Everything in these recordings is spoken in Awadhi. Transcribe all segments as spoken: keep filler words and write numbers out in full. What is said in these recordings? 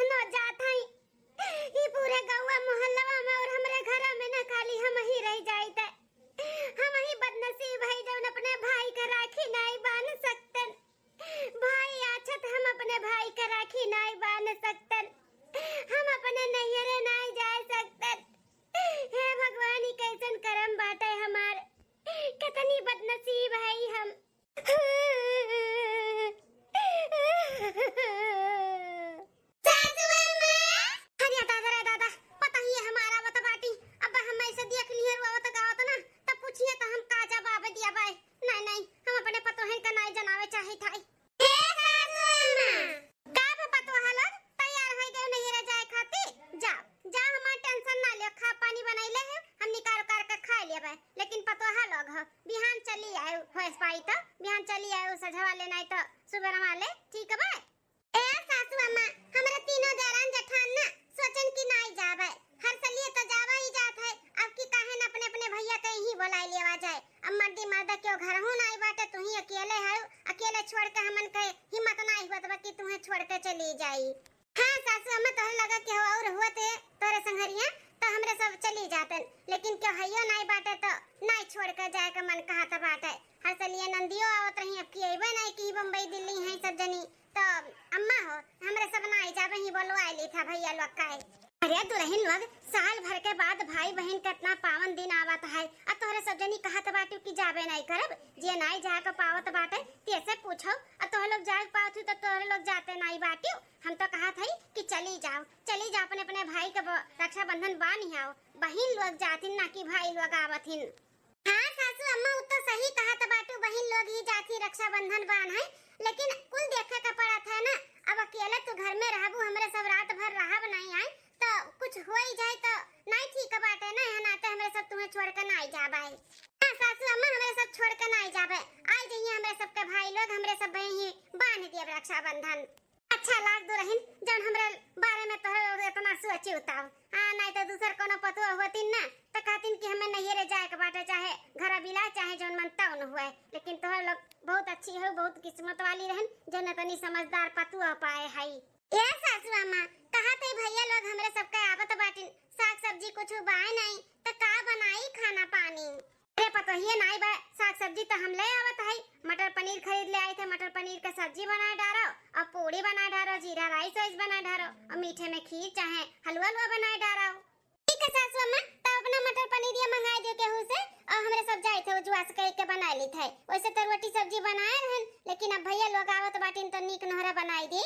न जात हई। ई पूरे गौवा मोहल्लवा में और हमरे घरा में ना खाली हम ही रह जाइत है। हम ही बदनसीब है जौन अपने भाई का राखी नाई बांध सकतन। भाई आछत हम अपने भाई का राखी नाई बांध सकतन। हम अपने नैहरे नाई जा सकतन। हे भगवान, ई कैसन करम बाटे हमार। कितनी बदनसीब है हम। सासू अम्मा! अरे दादा रे दादा, पता ही है हमारा आवत बाटी। अब हम ऐसे देख लिए रोवत गावत ना, तब पूछिए तो हम का जवाब दिया बाय। नहीं, नहीं, हम अपने पतोहन का नाई जनावे चाहे थाई। ए सासू अम्मा! का बे पतोहा लोग, तैयार हो गए नैहरा जाए खातिर? जाओ, जाओ, हमार टेंशन ना लियो, खा पानी बनाई ले है, हम निकार उकार के खा लेबे। लेकिन पतोहा लोग हो, बिहान चली आयो, होस पाई तो बिहान चली आयो, सझवा ले नहीं तो सुबेरवा ले, ठीक बा? ए सासू अम्मा, हमरे तीनों देरान जेठान ना सोचन कि नाई जाबे। हर सलिए तो जावा ही जात है, अब की काहे न अपने अपने भैया के ही बोलाई लेवा जाए। अब मर्दी मर्दा क्यों घर हूँ नाई बाटे, तू ही अकेले है, अकेले छोड़ के हमन के हिम्मत नाई होत बा कि तुहे छोड़ के चली जाई। हाँ सासू अम्मा, तोहरे लगा के हो और हुआ ते तोहरे संघरिया तो हमरे सब चली जातन, लेकिन क्यों हइयो नाई बाटे तो नाई छोड़ के जाए के मन कहत बाटे। हर सलिए नंदियो आवत रही, अब की अइबे नाई की बम्बई दिल्ली हैं सब जनी। तो अम्मा हो, हमरे सब ना आई जाबे ही बोलवाए ली था भैया लोग का है। अरे दुल्हन लोग, साल भर के बाद भाई बहन के इतना पावन दिन आवत है, आ तोहरे सब जनी कहत बाटू कि जाबे नहीं करब। जे नाई जाए के पावत बाटे, तेसे पूछो, आ तोहरे लोग जाए के पावत हुई तो तोहरे लोग जाते नाई बाटू। हम तो कहत हई कि चली जाओ, चली जाओ अपने अपने भाई के ब-, रक्षाबंधन बांध आओ। बहिन लोग जातिन ना कि भाई लोग आवत हिन। हाँ सासू अम्मा, उ तो सही कहत बाटू, बहिन लोग ही जात ही रक्षाबंधन बांध है, लेकिन कुल देखे के पड़त है ना। अब अकेले तू घर में रहबू, हमरे सब रात भर रहब नहीं आए, तो कुछ हो ही जाए तो नहीं ठीक बाटे ना। यहाँ नाते हमरे सब तुम्हें छोड़ के नहीं जाबे। हाँ सासू अम्मा, हमरे सब छोड़ के नहीं जाबे, आई जाइए हमरे सबके भाई लोग, हमरे सब बहिन ही बांध दिए रक्षाबंधन। अच्छा लाग दुल्हन, जौन हमरे बारे में तोहरे लोग इतना सोची उताव। हाँ, नहीं तो दूसर कोनो पतुआ होतिन ना, तो कहतिन कि हमें नैहरे जाए के बाटे, चाहे घर बिला, चाहे जौन मन तौन हुए। लेकिन तोहरे लोग बहुत अच्छी हो, बहुत किस्मत वाली रहन, जौन इतनी समझदार पतुआ पाए हई। ए सासू अम्मा, कहत है भैया लोग हमरे सबके आवत बाटिन, साग सब्जी कुछ बाए नहीं, तो का बनाई खाना पानी? अरे पतोहिए नाई बा, साग सब्जी तो हम ले आवत हई, मटर पनीर खरीद ले आई थे, मटर पनीर का सब्जी बनाए डारो और पूड़ी बनाए डारो, जीरा राइस वाइस बनाए डारो और मीठे में खीर चाहे हलवा हलवा बनाए डारो। ठीक है सासू अम्मा, तब अपना मटर पनीर ये मंगाई दियो केहू से और हमरे सब जाए थे उजवास कह के बनाए ली थे। वैसे तो रोटी सब्जी बनाए रहन, लेकिन अब भैया लोग आवत बाटिन तो नीक नोहरा बनाई दी।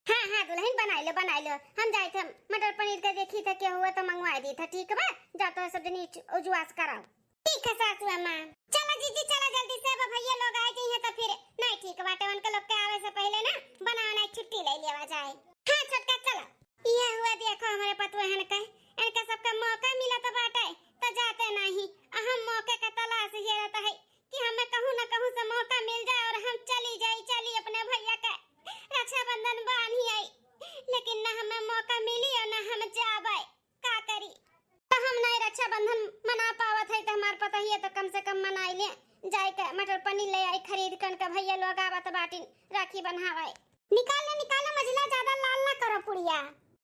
हाँ हाँ दुल्हन, बनाई लो बनाई लो, हम जाए थे मटर पनीर के देखी थे केहू हुआ तो मंगवाए दी थे। ठीक बा, जा तो सब जनी उजवास कराओ। ठीक है सासू अम्मा। चला जीजी चला, जल्दी से, अब भैया लोग आ जाइए तो फिर नहीं ठीक बाटे, उनके लोग के आवे से पहले ना बनावे ना छुट्टी ले लेवा जाए। हाँ छोटका चला। यह हुआ देखो हमारे पतुआ हन के, इनका सबका मौका मिला तो बाटे तो जाते नहीं। अहम मौके का तलाश ये रहता है कि हमें कहूँ ना कहूँ से मौका मिल जाए और हम चली जाई, चली अपने भैया के रक्षाबंधन बांधी आई, लेकिन ना हमें मौका मिली और ना हम जाबे। का करी? तो हम नहीं रक्षाबंधन मना पावत है, तो हमार पतोहिए तो कम से कम मनाई ले, जाए के मटर पनीर ले आई खरीद कन के, भैया लोग आवत बाटिन राखी बन्हावे। निकाल ले, निकाल ले मझिला, ज्यादा लाल ना करो पुड़िया।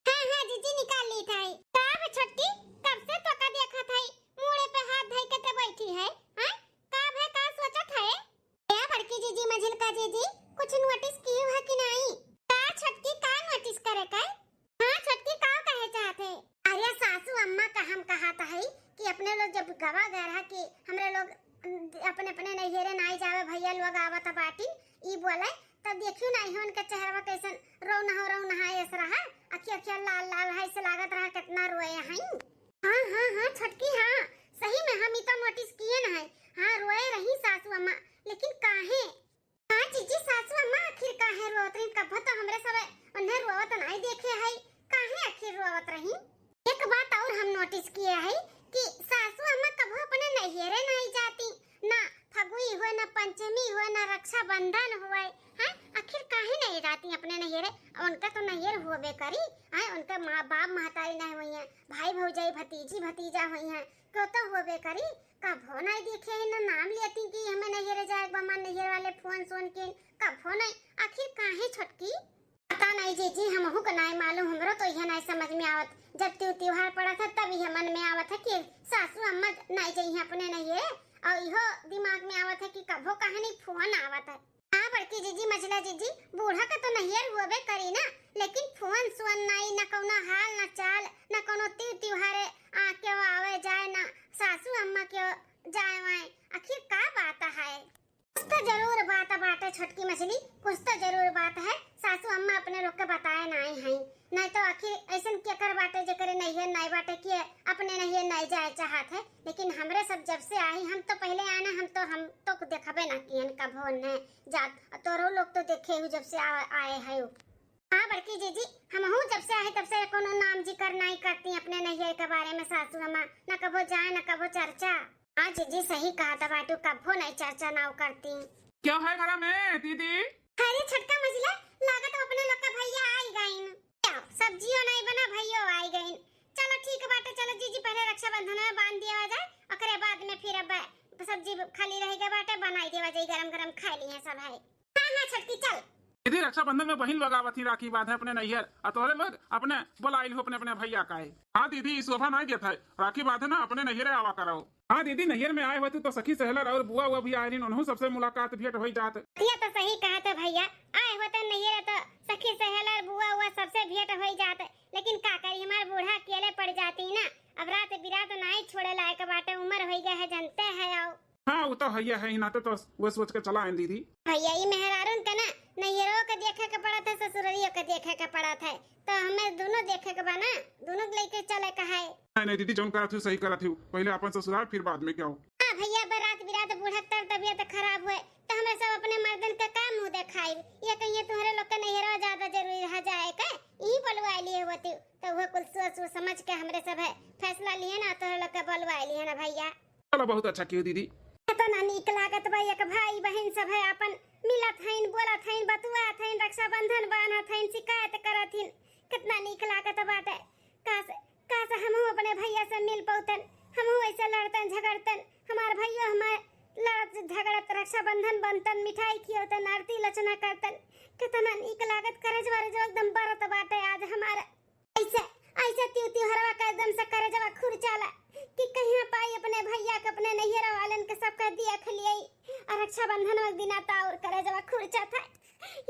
हाँ हाँ जीजी निकाल ली था। का बे छोटकी, कब से तो का देखत है, मूड़े पे हाथ धई के ते बैठी है, हैं? का भे, का सोचत है? ए बड़की जीजी, मझिलका जीजी, कुछ नोटिस किए हो कि नहीं? का छोटकी, का नोटिस करे का? हाँ छोटकी, का कहे चाहत है? अरे सासू अम्मा का हम कहत है कि अपने लोग जब गवा गए रहा कि हमरे लोग अपने अपने नैहरे नाई जावे, भैया लोग आवत बाटिन, ई बोले, तब देखियो ना इहो उनके चेहरवा कैसन रौनहो रौनहा ऐस रहा, अखिया अखिया लाल लाल है, से लागत रहा कितना रोए हैं। हाँ हाँ हाँ छोटकी, हाँ सही में हम ई तो नोटिस किए न है। हाँ रोए रही सासू अम्मा, लेकिन काहे? हाँ जीजी, सासू अम्मा आखिर काहे रोवत रही? कभो तो हमरे सब उन्हें रोवत नहीं देखे है, काहे आखिर रोवत रही? एक बात और हम नोटिस किए है कि सासू अम्मा कभो अपने नैहरे नहीं जाती, ना फगुई होए, ना पंचमी होए, ना रक्षाबंधन होए, हैं? आखिर काहे नहीं जाती अपने नैहरे? उनका तो नैहर होबे करी, हैं? उनका माँ बाप महतारी नहीं हुई हैं, भाई भौजाई भतीजी भतीजा हुई हैं, क्यों तो होबे करी। कभो नहीं देखे हैं, ना नाम लेती कि हमें नैहरे जाए के बा, हमार नैहर वाले फोन सोन के, कभो नहीं। आखिर काहे छोटकी? पता नहीं जीजी, हमहू के नाई मालूम, हमरो तो यह नहीं समझ में आवत, जब त्यू त्योहार पड़त है तब यह मन में आवत है कि सासू अम्मा नहीं जाइए अपने नैहरे, और इहो दिमाग में आवत है कि कभो कहानी फोन आवत है। हाँ बड़की जीजी, मझला जीजी, बूढ़ा का तो नैहर हुअबे करी ना, लेकिन फोन सोन नाई, ना कौनो हाल ना चाल, ना कौनो ती त्योहारे आके आवे जाए, ना सासू अम्मा के जाए वाए। आखिर का बात है? कुछ तो जरूर बात बाटे छोटकी मछली, कुछ तो जरूर बात है। सासू अम्मा अपने लोग के बताए नाई हैं, नहीं तो आखिर ऐसन केकर बाटे जेकरे नैहर नाई बाटे कि अपने नैहर नाई जाए चाहत है। लेकिन हमरे सब जब से आई, हम तो पहले आए ना, हम तो, हम तो देखबे ना किहन कभो ने जात, और तोरो लोग तो देखे हो जब से आ, आए है। हाँ बड़की जीजी, हमहू जब से आए तब से कोनो नाम जिक्र नाई करती अपने नैहर के बारे में सासू अम्मा, ना कभो जाए ना कभो चर्चा। हाँ जीजी सही कहा था बाटू, कभो नाई चर्चा नाउ करती। क्या है घर में दीदी? अरे छोटका मझिला, लागत अपने लोग का भैया आई गइन। क्या सब्जियों नाई बना, भैयो आई गइन। चलो ठीक बाटे, चलो जीजी पहले रक्षाबंधन में बांध दिया जाए, ओकरे बाद में फिर अब सब्जी खाली रह गए बाटे, बनाई देवा जाए, गरम गरम खाए लिए सब है। हाँ, हाँ, छोटकी, चल। दीदी, रक्षाबंधन में बहिन लोग आवत ही राखी बांधे अपने नैहर, आ तोहरे लोग अपने बुलाइल हो अपने, अपने भैया का है। हाँ दीदी, ई शोभा नाई देत है, राखी बांधे ना अपने नैहरे आवा करो। हाँ दीदी, नैहर में आए होते तो सखी सहेलर और बुआ, उआ भी आए रही, उन्हों सबसे मुलाकात भेंट होई जात। ये तो सही कहा तो भैया, आए होते नैहर तो सखी सहेलर बुआ, उआ सबसे भेंट होई जात, लेकिन का करी, हमार बूढ़ा अकेले पड़ जाती ना, अब रात बिरात नाई छोड़े लायक बाटे, उम्र होई गए है, जानते हैं। आओ हाँ, वो तो हइया है ही, नाते तो वो सोच के चला आइन दीदी। भैया, ई मेहरारून के ना नैहरो के देखे के पड़त है, ससुररियो के देखे के पड़त है, तो हमें दोनों देखे के बा ना, दोनों के लेके चले के है। नहीं, नहीं दीदी, जौन करत हूँ सही करत हूँ, पहले अपन ससुराल फिर बाद में क्या हो। हाँ भैया, बरात बिरात बूढ़ा तर तबियत खराब हुए तो हमरा सब अपने मर्दन के का मुँह देखाई? ये कहिए तुम्हारे लोग के नैहरो ज्यादा जरूरी रह जाए के, यही बोलवा लिए होती, तो वो कुल सोच सोच समझ के हमरे सब है फैसला लिए ना, तोहरे लोग के बोलवा लिए ना भैया। चलो, बहुत अच्छा कियो दीदी। कितना नीक लागत बा, एक भाई बहन सब है आपन मिलत हइन, बोलत हइन, बतुआत हइन, रक्षाबंधन बांधत हइन, शिकायत करत हइन, कितना नीक लागत बाटे। काश, काश हमहू अपने भैया से मिल पौतन, हमहू ऐसे लड़तन झगड़तन, हमार भैयो हमार लड़त झगड़त रक्षाबंधन बनतन, मिठाई खियौतन, आरती लचना करतन, कितना नीक लागत। करजवा रजवा एकदम बरत बाटे आज हमार। ऐसे, ऐसे त्यू त्योहरवा का एकदम से करजवा खुरचाला कि कहिया पाई अपने भैया के, अपने नैहर वालन के सबका देख लियाई। और रक्षाबंधन वाले दिना तो और करजवा खुरचा था।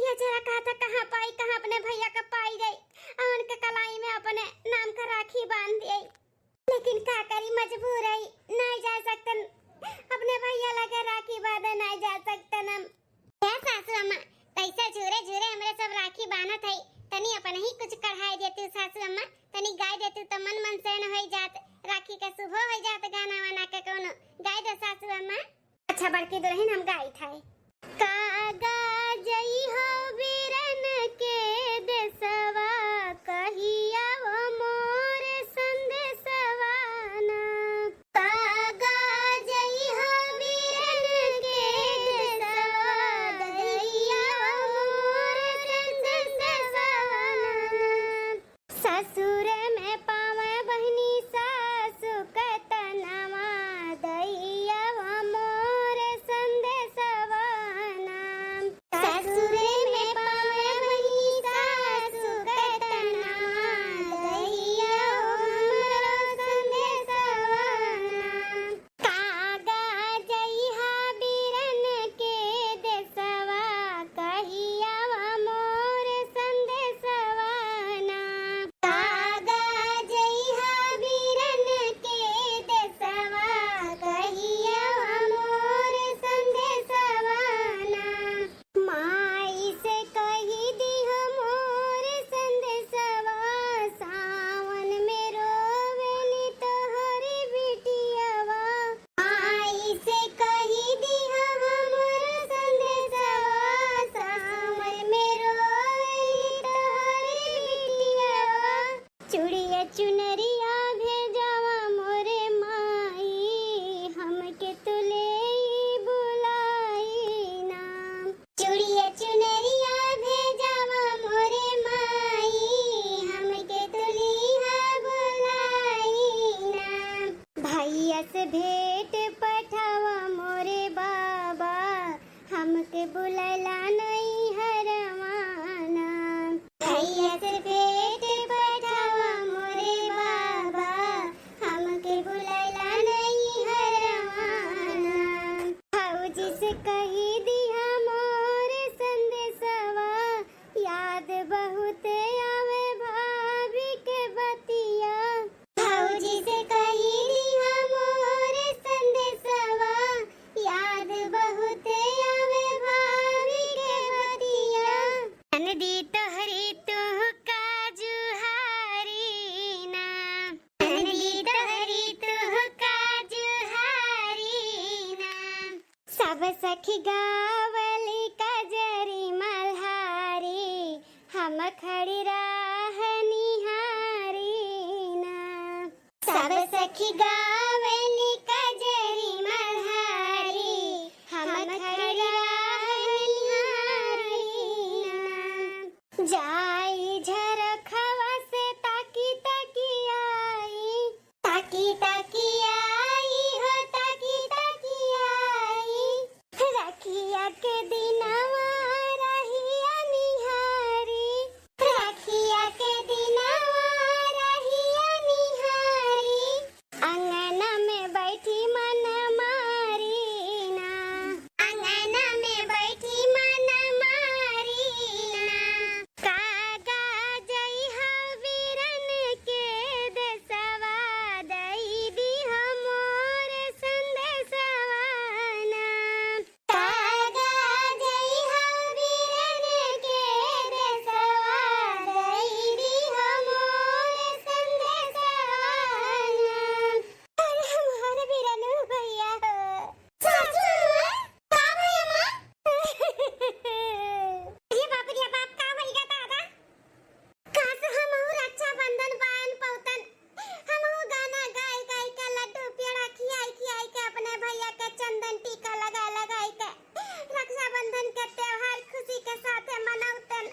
ये जरा कहा था कहाँ पाई, कहाँ अपने भैया का पाई जाई और उनके कलाई में अपने नाम का राखी बांध दियाई। लेकिन का करी, मजबूर है, नहीं जा सकतन अपने भैया लगे राखी बांधे, नहीं जा सकतन हम। हे सासू अम्मा, कैसे झूरे झूरे हमरे सब राखी बांधत है, तनी अपन ही कुछ कढ़ाई देती सासू अम्मा, तनी गाय देती तो मन मन से न होई जात, राखी के शुभ होई जात, गाना वाना के कोनो गाय दे सासू अम्मा। अच्छा बड़की दुल्हन, हम गाई था। कागा जइहो बीरन के देसवा, कहिया वो मोर संदेसवा ना। कागा जइहो बीरन के देसवा, कहिया वो मोर संदेसवा ना। ससुर में पावे बहिनी सासु के तनवा, दैया मोर संदेसवा ना। ससुर में पावे बहिनी सासु के तनवा, दैया मोर संदेसवा ना। कागा जइहा बीरन के देसवा, कहिया मोर संदेसवा ना। कागा बहुत आवे भाभी के बतिया। भौजी से कही दिहा मोर संदेशवा, याद बहुत आवे भाभी के बतिया। ननदी तोहरी तू काजू हारी ना, ननदी तोहरी तू काजू हारी ना। सब सखी गावली कजरी मल्हारी, हम खड़ी राह निहारी ना। सब सखी गावली कजरी मल्हारी, हम खड़ी राह निहारी ना। जाई झरखवा से ताकी ताकी आई, ताकी ताकी आई हो, ताकी ताकी आई। रखिया के दिनवा रहिया निहारी, रखिया के दिनवा रहिया निहारी। अंगना में बैठी मन मारी ना, अंगना में बैठी मन मारी ना। कागा जइहा वीरन के देसवा, दई दिहा मोर संदेसवा ना। कागा जइहा वीरन के देसवा, दई दिहा मोर संदेसवा ना। अरे हमार वीरन भइया हो। सासू अम्मा, का भई अम्मा? अरे बाप रे बाप, का भइगा दादा? काश हमहू रक्षाबंधन पायन पउतन। हमहू गाना गाई गाई के, लड्डू पेड़ा खियाई खियाई के, अपने भइया के चंदन टीका लगाई लगाई के रक्षाबंधन के त्योहार खुशी के साथे मनउतन।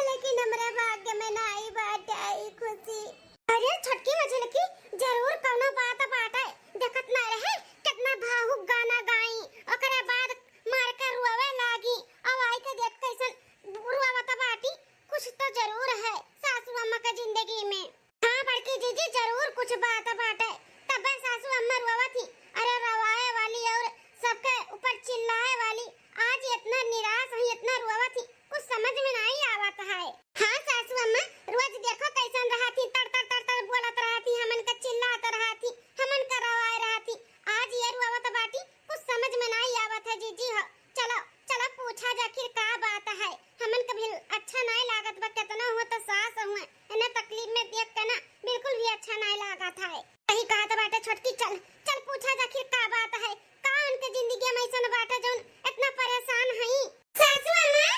लेकिन हमरे भाग्य में नाई बाटे ई खुशी। अरे छोटकी मझिलकी, जरूर कउनो बात बाटे। देखत ना रहे केतना भावुक गाना गाई, ओकरे बाद मार के रोवे लागी। अब आई के देख कइसन रोवत बाटी, कुछ तो जरूर है सासू अम्मा के जिंदगी में। हाँ बड़की जीजी, जरूर कुछ बात बाटे, तबे सासू अम्मा रोवत ही। अरे रोवाए वाली और सबके ऊपर चिल्लाए वाली आज इतना निराश हुई, इतना रोवत ही, कुछ समझ में नाई आवत है। हाँ सासू अम्मा, रोज देखो कइसन रहत ही, तड़ तड़ तड़ तड़ बोलत रहत ही, हमन के चिल्लात रहत ही, हमन के रोवाए रहत ही। आज ये रोवत बाटी, कुछ समझ में नाई आवत है जीजी हो। चलो चलो पूछा जा आखिर का बात है, हमन के भी अच्छा नाई लागत बा, केतना हो तो सास हुए, इन्हें तकलीफ में देख के ना बिल्कुल भी अच्छा नाई लागत है। सही कहत बाटे छोटकी, चल चल पूछा जा आखिर का बात है, का उनके जिंदगी में अइसन बाटे जउन इतना परेशान हई। सासू अम्मा,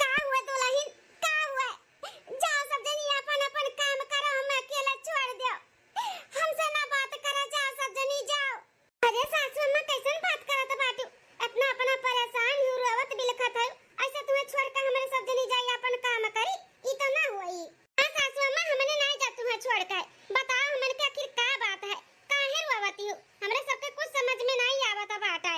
का हुआ दुलहिन, का हुआ? जाओ सब जनी अपन अपन काम करो, हम अकेला छोड़ दो, हमसे ना बात करो, जाओ सब जनी जाओ। अरे सासू अम्मा, कइसन बात करत बाटू? इतना अपना परेशान हू, रोवत बिलखत हू, अइसे तुहें छोड़ के हमरे सब जनी जाई अपन काम करी, ई तो ना होई। हाँ सासू अम्मा, हमने नाई जा तुहें छोड़ के। बताओ हमन के आखिर का बात है, काहे रोवत हू? हमरे सबके कुछ समझ में नाई आवत बाटे।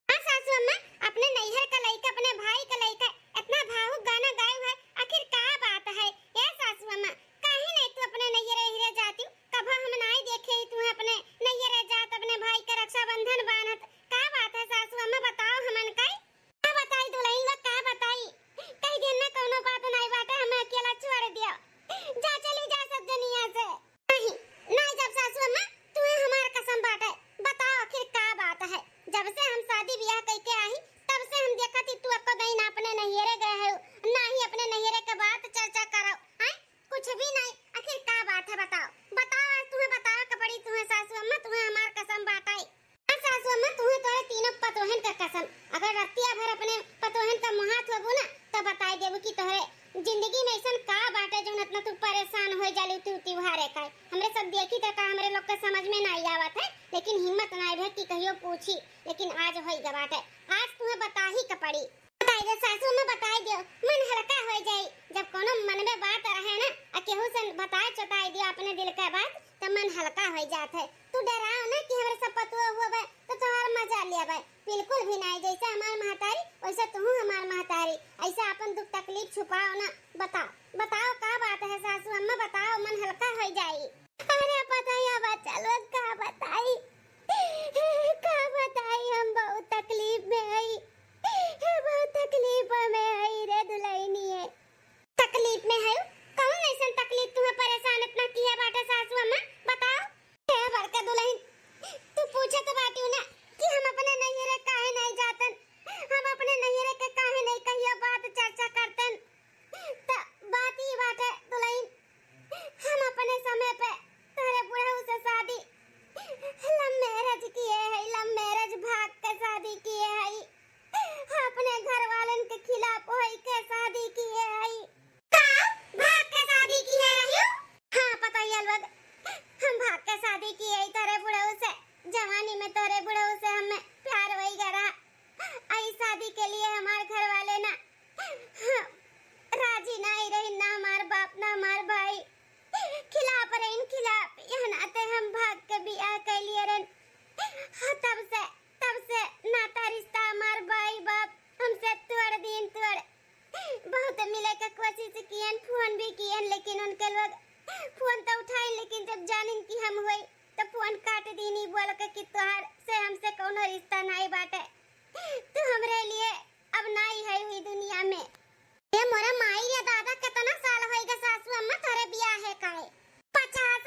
हाँ सासू अम्मा, अपने नैहर का लइका, अपने भाई का लइका इतना भावुक गाना गायू है, आखिर का बात है? ए सासू अम्मा, काहे नाई तू अपने नैहरे हिरे जाती? कभो हम नाई देखे ही तुहें अपने नैहरे जात, अपने भाई का रक्षाबंधन बांधत। का बात है सासू अम्मा, बताओ हमन का। का बताई दुलहिन लोग, का बताई? कही दिन ना कउनो बात नाई बाटे, हमें अकेला छोड़ दियो। जा चली जा सब दुनिया से। नहीं, नाई जब सासू अम्मा, तुहें हमार कसम बाटे, बताओ आखिर का बात है? जब से हम शादी बियाह कइके आई, तब से हम देखत ही तू एको दिन अपने नैहरे गए हो, ना ही अपने नैहरे के बात चर्चा करो, हैं? कुछ भी नाई, आखिर का बात है बताओ, बताओ, आज तुहें बतावे के पड़ी तुहें सासू अम्मा, तुहें हमार कसम बाटे। हाँ सासू अम्मा, तुहें तोहरे तीनों पतोहन का कसम, अगर रतिया भर अपने पतोहन का मुहात होबू ना, तो बताई देबू कि तोहरे जिंदगी में अइसन का बाटे जउन इतना तू परेशान होइ जालू तू त्योहारे का। हमरे सब देखी त का हमरे लोग के समझ में नाई आवत है, लेकिन हिम्मत नाई भे कि कहियो पूछी, लेकिन आज होइ गा बाटे, आज तुहें बताही के पड़ी। बताई दे सासू अम्मा, बताई दियो, मन हल्का होइ जाई। जब कउनो मन में बात रहे ना, आ केहू से बताए चुताई दियो अपने दिल के बात, तो मन हल्का होइ जात है। तू डेराओ ना कि हमरे सब पतोह होबे तो तोहार मजा लेबे, बिल्कुल भी नाई। जइसे हमार महतारी वइसे तुहू हमार महतारी, अइसे आपन दुख तकलीफ छुपाओ ना। बताओ, बताओ का बात है सासू अम्मा, बताओ, मन हल्का होइ जाई। अरे पतोहिया बच्चा लोग का बताई, का बताई, हम बहुत तकलीफ में हई, बहुत तकलीफ में हई रे दुलहिनिए। खिलाफ, यह नाते हम भाग के बियाह कर लिए रन। हाँ, तब से, तब से नाता रिश्ता हमार भाई बाप हमसे तोड़ दीन, तोड़। बहुत मिले के कोशिश कियन, फोन भी कियन, लेकिन उनके लोग फोन तो उठाए, लेकिन जब जानिन कि हम होई, तो फोन काट दीनी, बोल के कि तोहार से हमसे कौनो रिश्ता नाई बाटे, तू हमरे लिए अब नाई है हुई दुनिया में। ए मोरे माई रे दादा, कितना साल होई गे सासू अम्मा तोरे बियाह है काहे? पचास,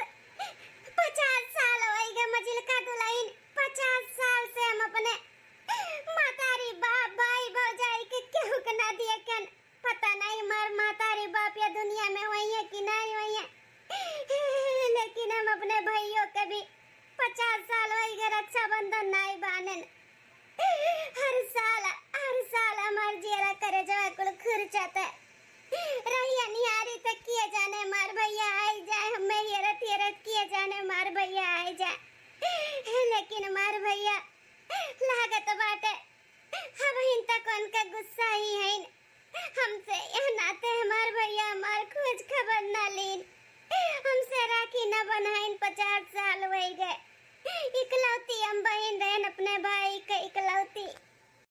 पचास साल होई गे मझिलका दुलहिन, पचास साल से हम अपने मातारी, बाप, भाई, भौजाई के केहू के ना दिए केन। पता नहीं हमार मातारी बाप या दुनिया में होइहैं कि नहीं होइहैं, लेकिन हम अपने भइयो के भी पचास साल होई गे रक्षाबंधन नहीं बानेन। हर साल, हर साल हमार जियरा करेजवा कुल खुरचत है। रहिया निहारी त किए जाने हमार भइया आई जाए, हमें हेरत हेरत किए जाने हमार भइया आई जाए, लेकिन हमार भइया लागत बाटे अबहिन तक उनका गुस्सा ही हईन। हमसे यह नाते हमार भइया हमार खोज खबर ना लीन, हमसे राखी ना बन्हाइन, पचास साल होई गे। इकलौती हम बहिन रहन अपने भाई के इकलौती।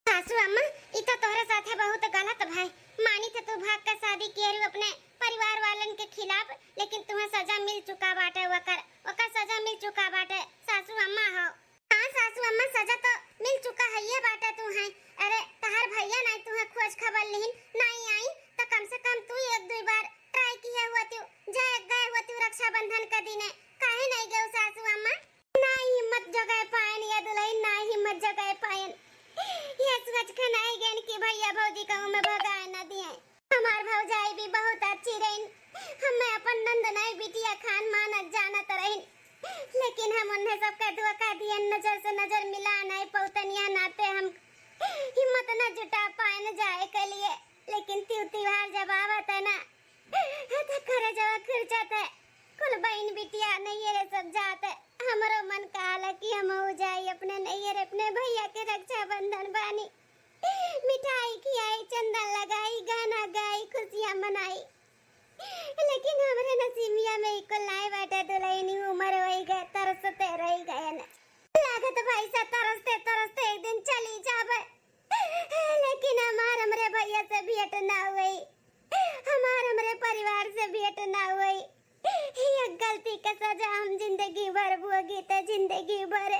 सासू अम्मा, ई तो तोहरे साथे बहुत गलत भाई। मानी थे तू भाग के शादी किए रहू अपने परिवार वालन के खिलाफ, लेकिन तुम्हें सजा मिल चुका बाटे, वकर, वकर सजा मिल चुका बाटे। सासू अम्मा हो। हाँ सासू अम्मा, सजा तो मिल चुका है ये बाटे तू है। अरे तहार भइया नाई तुहे खोज खबर लिहिन, नाई आई, तो कम से कम तू एक दुई बार ट्राई किए होतिउ, जाए गए होतिउ रक्षाबंधन के दिने, काहे नाई गयो सासू अम्मा? नाई हिम्मत जगाए पाएन या दुलहिन, नाई हिम्मत जगाए पाएन। ये सोच के नाई गएन कि भइया भौजी कहूँ में भगाए ना दिए। हमार भौजाई भी बहुत अच्छी रहिन। हमें अपन नंद नाई बिटिया खान मानत जानत रहिन, लेकिन हम उन्हें सबका धोखा दियन, नजर से नजर मिला नाई पौतन, या नाते हम हिम्मत न जुटा पाएन जाए के लिए। लेकिन त्यू त्योहार जब आवत है ना, तो करे जवा खुरचत है। कुल बहिन बिटिया नैहरे सब जात है। हमरो मन कहला कि हम हो जाई अपने नैहरे अपने भइया के रक्षाबंधन बानी। मिठाई खियाई, चंदन लगाई, गाना गाई, खुशियाँ मनाई, लेकिन हमरे नसीबिया में इको नाई बाटे दुलहिन, उमर होई गए, तरसते रही गए न। लागत भाई सा तरसते तरसते एक दिन चली जाबे, लेकिन हमार हमरे भइया से भेंट ना होई, हमार हमरे परिवार से भेंट ना होई। ये गलती का सजा हम जिंदगी भर भोगी, त जिंदगी भर।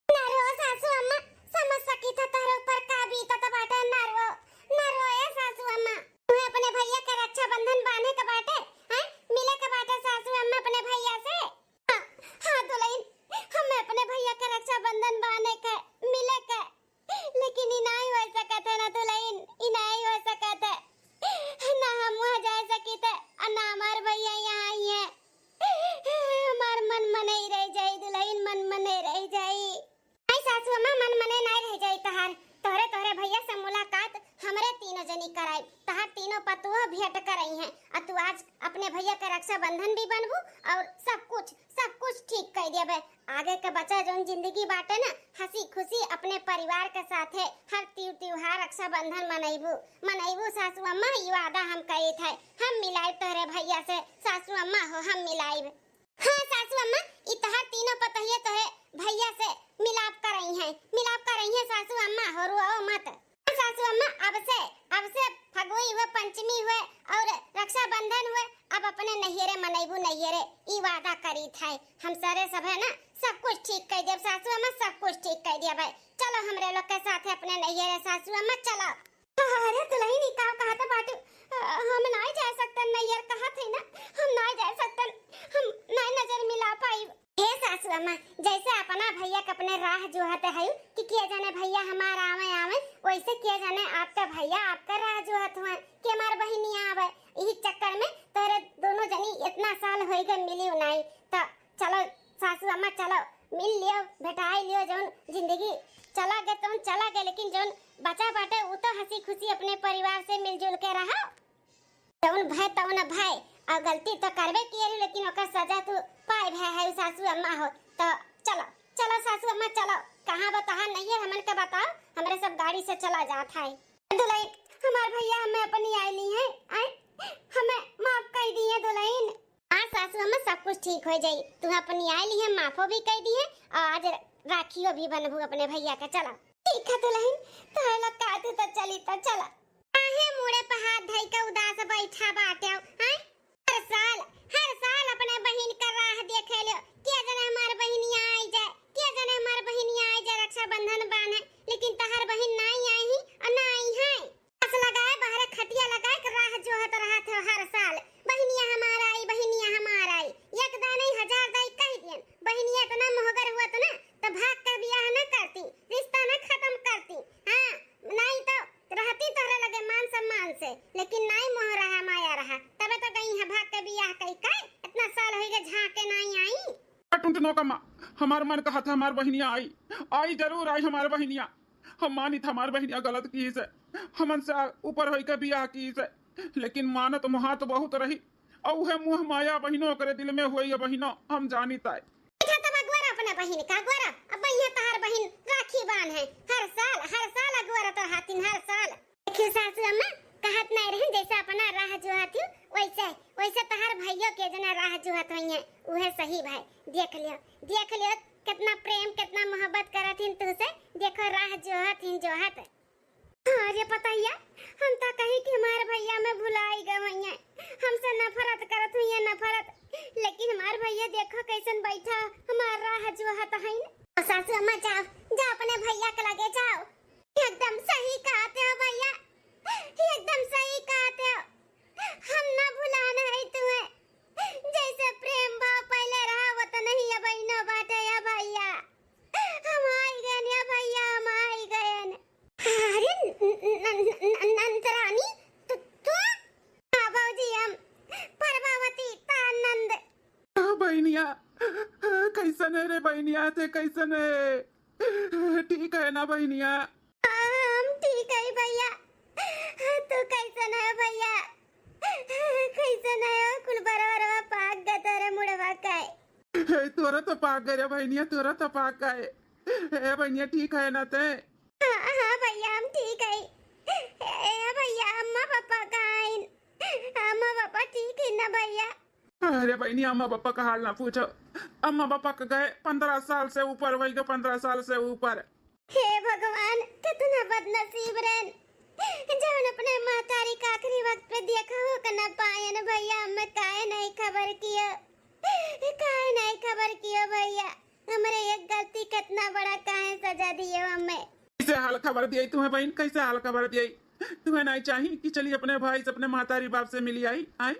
ना रो सासू अम्मा, समझ सकी था तोहरे ऊपर का बीतत बाटे, ना रो, ना रो ए सासू अम्मा। तुम्हें अपने भइया के रक्षाबंधन बांधे के बाटे, हैं? मिले के बाटे सासू अम्मा अपने भइया से। हाँ, हाँ दुलहिन, हमें अपने भइया के रक्षाबंधन बांधे के, मिले के, लेकिन ई नाई हो सकत है ना दुलहिन, ई नाई हो सकत है। ना हम वहाँ जा सकी थे, और ना हमार भइया यहाँ आई है। हमार मन मनई रह जाई दुलहिन, मन मनई रह जाई। आई सासू अम्मा, मन मने नाई रह जाई तहार। तोहरे, तोहरे भइया से मुलाकात हमरे तीनों जनी कराई। तहार तीनों पतोह भेंट करई हैं। आ तू आज अपने भइया के रक्षाबंधन भी बनबू और सब कुछ, सब कुछ ठीक कर देबे। आगे के बचा जौन जिंदगी बाटे ना, हंसी खुशी अपने परिवार के साथे हर तीज त्योहार रक्षाबंधन मनैबू, मनैबू सासू अम्मा, ई वादा हम करीत है। हम मिलाइब तोहरे भइया से, सासू अम्मा हो, हम मिलाइब। हाँ सासू अम्मा, ई तहार तीनों पतोहिया तोहरे भइया से मिलाप करई हैं, मिलाप करई हैं सासू अम्मा हो, रोओ मत। हाँ सासू अम्मा, अब से, अब से फगुई हुए, पंचमी हुए और रक्षाबंधन हुए, अब अपने नैहरे मनैबू नैहरे, ई वादा करीत है। हम सरे सब है ना, सब कुछ ठीक कर देब सासू अम्मा, सब कुछ ठीक कर देब। चलो हमरे लोग के साथ अपने नैहरे सासू अम्मा, चलो। अरे दुलहिन, ई का कहत बाटू? अ, हम नाई जा सकतन नैहर, कहत है ना, हम नाई जा सकतन, हम नाई नजर मिला पाइब। हे सासू अम्मा, जैसे अपना भइया के अपने राह जोहत है कि के जाने भइया हमार आवे, आवे, वैसे के जाने आपका भइया आपका राह जोहत हुआ कि हमार बहिनी आवे। यही चक्कर में तोरे दोनों जनी इतना साल होई गए मिली नाई, तो चलो सासू अम्मा, चलो, मिल लियो, भेटाई लियो, जौन जिंदगी चला गए, तौन चला गए, लेकिन जौन बचा बाटे, उ तो हंसी खुशी अपने परिवार से मिलजुल के रहा। जौन भय, तौन भय, और गलती तो करबे किए रही, लेकिन ओकर सजा तू पाए भय है सासू अम्मा हो। तो चलो, चलो सासू अम्मा, चलो, कहाँ बा तहार नैहर, हमन के बताओ, हमरे सब गाड़ी से चला जात है। दुलहिन, हमार भइया हमें अपनी आइली है, आए, हमें माफ कर दिए दुलहिन। हाँ सासू ठीक होइ जाई। तू अपनी आइली है, माफो भी कइ दिहे, और आज राखियो भी बनबू अपने भइया के। चला। ठीक है दुलहिन, तोहरे लोग कहते तो चली, तो चला। काहे मुड़े पे हाथ धइ के उदास बैठा बाटे हो, हैं? हर साल, हर साल अपने बहिन का राह देखे लियो, के जने हमार बहिनिया आई जाए, के जने हमार बहिनिया आई जाए, रक्षाबंधन बान्हे, लेकिन तहार बहिन नाई आई ही और ना आई है। आस लगाए, बाहरे खटिया लगाए के राह जोहत रहत हो हर साल, बहिनिया हमार आई, बहिनिया हमार आई। एक दाई नहीं, हजार दाई कह दियन, बहिनिया इतना मोहगर हुअत ना, तो भाग के बियाह न करती, रिश्ता न खत्म करती। हाँ, नहीं तो रहती तोहरे लगे मान सम्मान से, लेकिन नाई मोह रहा, माया रहा, तबे तो गई है भाग के बियाह कई के। इतना साल होई गए, झांके नाई आई। टुनटुनो का माँ, हमार मन कहत है हमार बहिनिया आई, आई जरूर आई हमार बहिनिया। हम मानित हमार बहिनिया गलत कीस, हमन से ऊपर होई के बियाह कीस, लेकिन मानत मोहात बहुत रही। और उहे मोह माया बहिनो करे दिल में होई है बहिनो, हम जानित आए। अच्छा, तब अगुआरा अपने बहिन का अगुआरा, अब यहाँ तहार बहिन राखी बान्हे, हर साल, हर साल अगुआरा तो हाथिन, हर साल। देखियो सासू अम्मा, कहत नहीं रहन, जैसे अपना राह जोहत हूँ, वैसे, वैसे तहार भइयो के जना राह जोहत होइहैं, उहे सही भाई। देख लियो, देख लियो, कितना प्रेम, कितना मोहब्बत करत हिन तुहसे। देखो, राह जोहत हिन, जोहत। अरे पतैया, हम तो कही कि हमार भइया में भुलाई गए होइहैं, हमसे नफरत करत होइहैं, नफरत, लेकिन हमार भइया देखो कैसन बैठा, हमार राह जोहत हइन। सासू अम्मा, जाओ, जाओ अपने भइया के लगे जाओ। एकदम सही कहत हो भइया, एकदम सही कहत हो। हम ना भुलान है तुम्हें, जैसे प्रेम भाव पहले रहा, वो तो नहीं अब इनो बाटे या भइया। हम आई गए या भइया, हम आई गए। अरे न-, न-, न-, न-, नंदरानी, तू, तू? हाँ भौजी, हम प्रभावती तानंद। हाँ बहिनिया, कैसन है रे बहिनिया, ते कैसन है? ठीक है ना बहिनिया? हम ठीक है भइया, तू कैसन है भइया? कैसन है? ओ कुल बरवरवा पाक गए तोरे मुड़वा का है। ए, तोरा तो पाक गए रे बहिनिया, तोरा तो पाक गए। ए बहिनिया, ठीक है ना ते? हाँ, हाँ भइया, हम ठीक है। ए भइया, अम्मा पापा कहाँ हैं? अम्मा पापा ठीक है ना भइया? अरे बहिनी, अम्मा पापा का हाल ना पूछो। अम्मा पापा के गए पन्द्रह साल से ऊपर होइ गए, पन्द्रह साल से ऊपर। हे भगवान, कितना बदनसीब रहन, जौन अपने महतारी का आखिरी वक्त पे देखा हो के ना पायन। भइया, हमें काहे नहीं खबर कियो, काहे नहीं खबर कियो भइया? हमरे एक गलती कितना बड़ा काहे सजा दियो हमें? कैसे हाल खबर दिए तुम्हें बहिन, कैसे हाल खबर दिए? तुम्हें नहीं चाहिए कि चली अपने भाई से, अपने महतारी बाप से मिली आई, आए?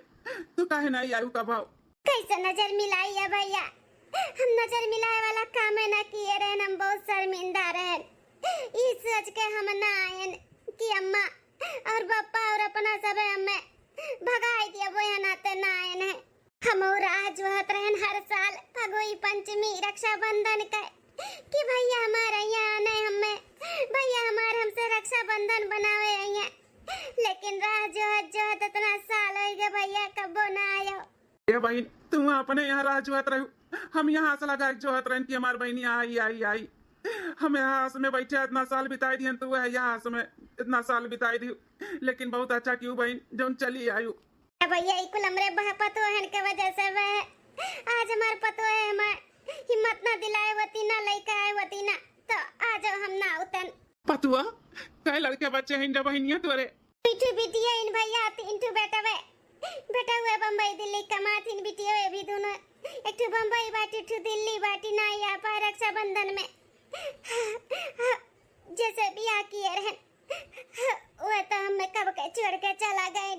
तू काहे नहीं आयु का भाव? कैसे नजर मिलाई है भइया? हम नजर मिलाए वाला काम है ना किए रहन, हम बहुत शर्मिंदा रहन। ई सोच के हम ना आयन कि अम्मा और पापा और अपना सबे हमें भगाई दिया, वो यहाँ नाते ना आयन है। हम राह जोहत रहन हर साल फगुई पंचमी, रक्षाबंधन के कि भइया हमार यहाँ आने हमें, भइया हमार हमसे रक्षाबंधन बनावे यहाँ, लेकिन राह जोहत जोहत इतना साल होइ गए भइया कब्बो ना आयो। ए बहिन, तू अपने यहाँ राह जोहत रहू, हम यहाँ आस लगा के जोहत रहन कि हमार बहिनी आई, आई, आई। हम यहाँ आस में बैठे इतना साल बिताई दिहन, तू वह यहाँ आस में इतना साल बिताई दिहू, लेकिन बहुत अच्छा किहू बहिन, जौन चली आयु। ए भइया, ई कुल हमरे बह पतोहन के वजह से वह आज हमार पतोह हमार हिम्मत ना दिलाए होती ना, लइका आए होती ना, तो आज हम ना उतन। पतुआ, कै लड़के बच्चे हैं रे बहिनिया तोरे? दू ठो बिटिया इन भइया, तीन ठो बेटवे। बेटवे बम्बई दिल्ली कमात हिन, बिटिया भी दोनों, एक ठो बम्बई बाटी, एक ठो दिल्ली बाटी, ना आ पाए रक्षाबंधन में। जैसे बियाह किए रहन, वो तो हमें कब के छोड़ के चला गए।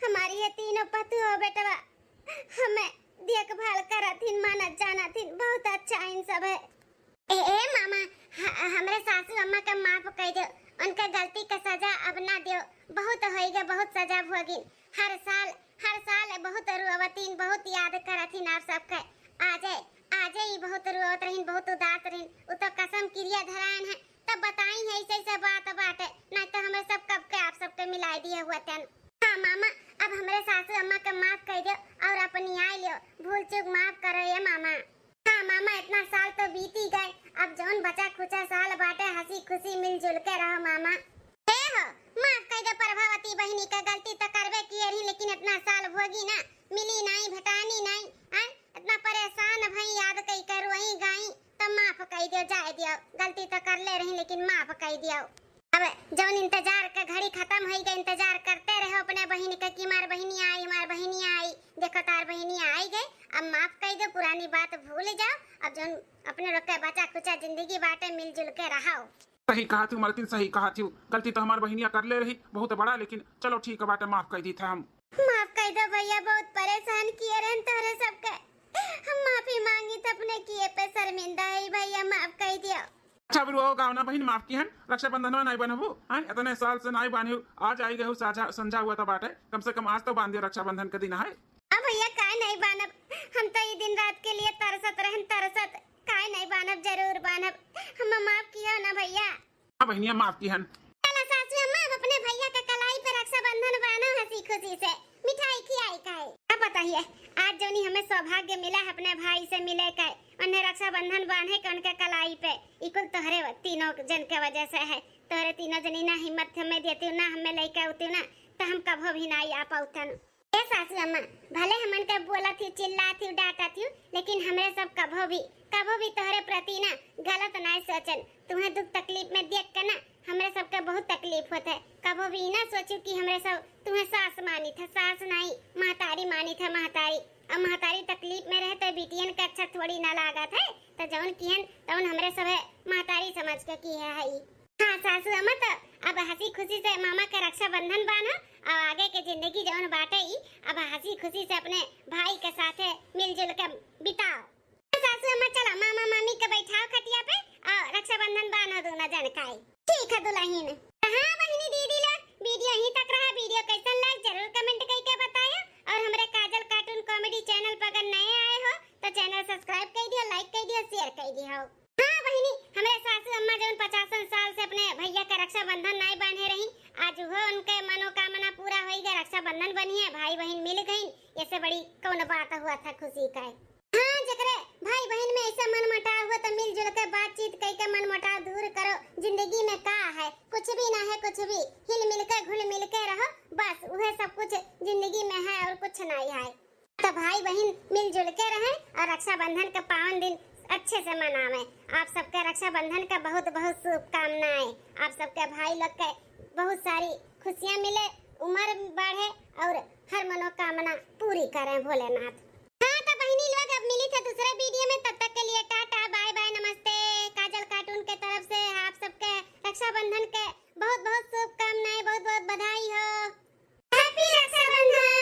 हमारी ये तीनों पतुआ बेटवा हमें देखभाल करत हिन, मानत जानत हिन, बहुत अच्छा इन सब है। ए, ए मामा, ह-, हमरे सासू अम्मा के माफ कइ दो, उनके गलती के सजा अब ना दियो। बहुत होइगे, बहुत सजा भोगिन। हर साल, हर साल बहुत रोवतीन, बहुत याद करत हिन आप सबके। आजे, आजे ही बहुत रोवत रहिन, बहुत उदास रहिन। उ तो कसम किरिया धरायन है, तब बताई है ऐसे ऐसे बात बाटे, नहीं तो हमरे सब कब के आप सबके मिलाई दिए हुआ तन। हाँ मामा, अब हमरे सासू अम्मा के माफ कइ दो और अपनी आई लियो, भूल चूक माफ करो ये मामा। हाँ मामा, इतना साल तो बीती गए, अब जौन बचा खुचा साल बाटे, हंसी खुशी मिलजुल के रहो मामा। ए हो, माफ कइ दे प्रभावती बहिनी, का गलती तो करबे किए रही, लेकिन इतना साल भोगी ना, मिली नाई, भेटानी नाई, आय, इतना परेशान भई, याद कई के रोई गाई, तो माफ कई दियो, जाए दियो। गलती तो कर ले रही, लेकिन माफ कई दियो। अब जौन इंतजार का घड़ी खत्म होई गए, इंतजार करते रहो अपने बहिन के कि हमार बहिनी आई, हमार बहिनी आई, देखो तार बहिनी आई गए। अब माफ कई दो, पुरानी बात भूल जाओ। अब जौन अपने लोग के बचा कुचा जिंदगी बाटे, मिलजुल के रहो। सही कहा थी मलकिन, सही कहा थी। गलती तो हमार बहिनिया कर ले रही बहुत बड़ा, लेकिन चलो ठीक बाटे, माफ कई दी थे हम। माफ कई दो भैया, बहुत परेशान किए रहन तोहरे सबके। हम माफी मांगी थे, अपने किए पे शर्मिंदा है भैया, माफ कई दियो। अच्छा, बुलवाओ गाँव ना बहिन, माफ किहन, रक्षाबंधन में नाई बनबू, हैं? इतने साल से नाई बान्ही, आज आई गए हो साझा संझा हुआ था बाटे, कम से कम आज तो बांध दियो, रक्षाबंधन के दिन है। अब भैया काय नहीं बानब, हम तो ये दिन रात के लिए तरसत रहन, तरसत। काय नहीं बानब, जरूर बानब, हम माफ कियो ना भैया। हाँ बहिनिया, माफ किहन। चला सासू अम्मा, अब अपने भैया के कलाई पे रक्षाबंधन बान्हो हंसी खुशी से, मिठाई खियाई खाए। अब बताइए, आज जौनी हमें सौभाग्य मिला है अपने भाई से मिले के, उन्हें रक्षाबंधन बांधे के उनके कलाई पे, ई कुल तोहरे तीनों जन के वजह से है। तोहरे तीनों जनी ना हिम्मत हमें देती, ना हमें लेके होती ना, तो हम कभो भी ना आ पाउतन। ए सासू अम्मा, भले हमन के बोलत ही, चिल्लात ही, डांटत ही, लेकिन हमरे सब कभो भी, कभो भी तोहरे प्रति ना गलत ना सोचन। तुम्हें दुख तकलीफ में देख के ना हमरे सबके बहुत तकलीफ होत है। कभो भी ना सोचू कि हमरे सब तुम्हें सास मानित है, सास नाई, महतारी मानित है, महतारी। अब महतारी तकलीफ में रहे तो बिटियन के अच्छा थोड़ी ना लागत है, तो जौन किहन तौन हमरे सब महतारी समझ के किहे है। हाँ सासू अम्मा, तो अब हंसी खुशी से मामा के रक्षाबंधन बान्हो, और आगे के जिंदगी जौन बाटे ई, अब हंसी खुशी से अपने भाई के साथे मिलजुल के बिताओ। सासू अम्मा, चला मामा मामी के बैठाओ खटिया पे और रक्षाबंधन बान्हो दोनों जन काई। ठीक है दुल्हन। तो हाँ बहिनी दीदी लोग, वीडियो यहीं तक रहा। वीडियो कैसन लग जरूर कमेंट करके बताया, और हमरे काजल कार्टून कॉमेडी चैनल पर अगर नए आए हो तो चैनल सब्सक्राइब कर दियो, लाइक कर दियो, शेयर कर दियो। हाँ बहिनी, हमरे सासू अम्मा जौन पचासन साल से अपने भैया का रक्षाबंधन नाई बांधे रही, आज वो उनके मनोकामना पूरा होई गए, रक्षाबंधन बनी है, भाई बहिन मिल गईन, ऐसे बड़ी कौन बात हुआ था खुशी का है। हाँ, जकरे भाई बहिन में ऐसा मनमुटाव हुआ तो मिलजुल के बातचीत कई के मनमुटाव दूर करो। जिंदगी में का है, कुछ भी ना है, कुछ भी। हिल मिल के घुल मिल के रहो, बस उहे सब कुछ जिंदगी में है और कुछ नहीं है। तो भाई बहिन मिलजुल के रहें और रक्षाबंधन का पावन दिन अच्छे से मनावें। आप सबके रक्षाबंधन का बहुत बहुत शुभकामनाएं। आप सबके भाई लोग के बहुत सारी खुशियाँ मिले, उम्र बढ़े और हर मनोकामना पूरी करें भोलेनाथ। हाँ तो बहिनी लोग, अब मिली थे दूसरे वीडियो में, तब तक के लिए टाटा, बाय बाय, नमस्ते। काजल कार्टून के तरफ से आप सबके रक्षाबंधन के बहुत बहुत शुभकामनाएं, बहुत बहुत बधाई हो। हैप्पी रक्षाबंधन।